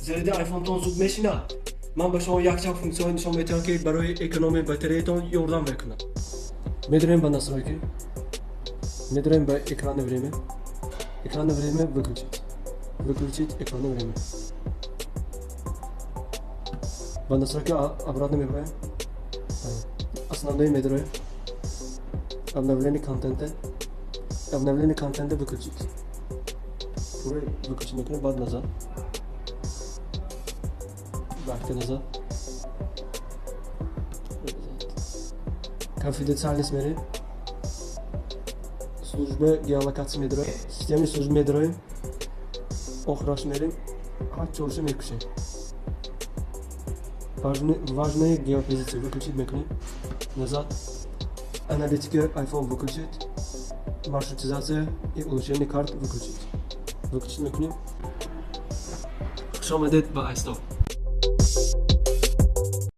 Заряди айфонтон зуд мешинад? Ман ба шумо якчанд функсияҳо нишон медиҳам, ки барои экономияи батареятон ёрдам мекунад. Медароем ба настройки, медароем ба экранное время, экранное время выключить, выключить экранное время. Ба настройки обратно мебароем, основные медароем, обновление контента, обновление контента выключить. Пурра выключить мекунем, баъд назад. Баъд назад. Конфиденциальность мерем. Служба геолокация медароем. Системаи служба медароем. Охираш мерем. Ҳар чорша мекушем. Важные геопозиции выключить мекунем. Назад. Аналитика iPhone выключить. Маршрутизация и улучшение карт выключить. Выключить мекунем. Хуш омадед ба iStop.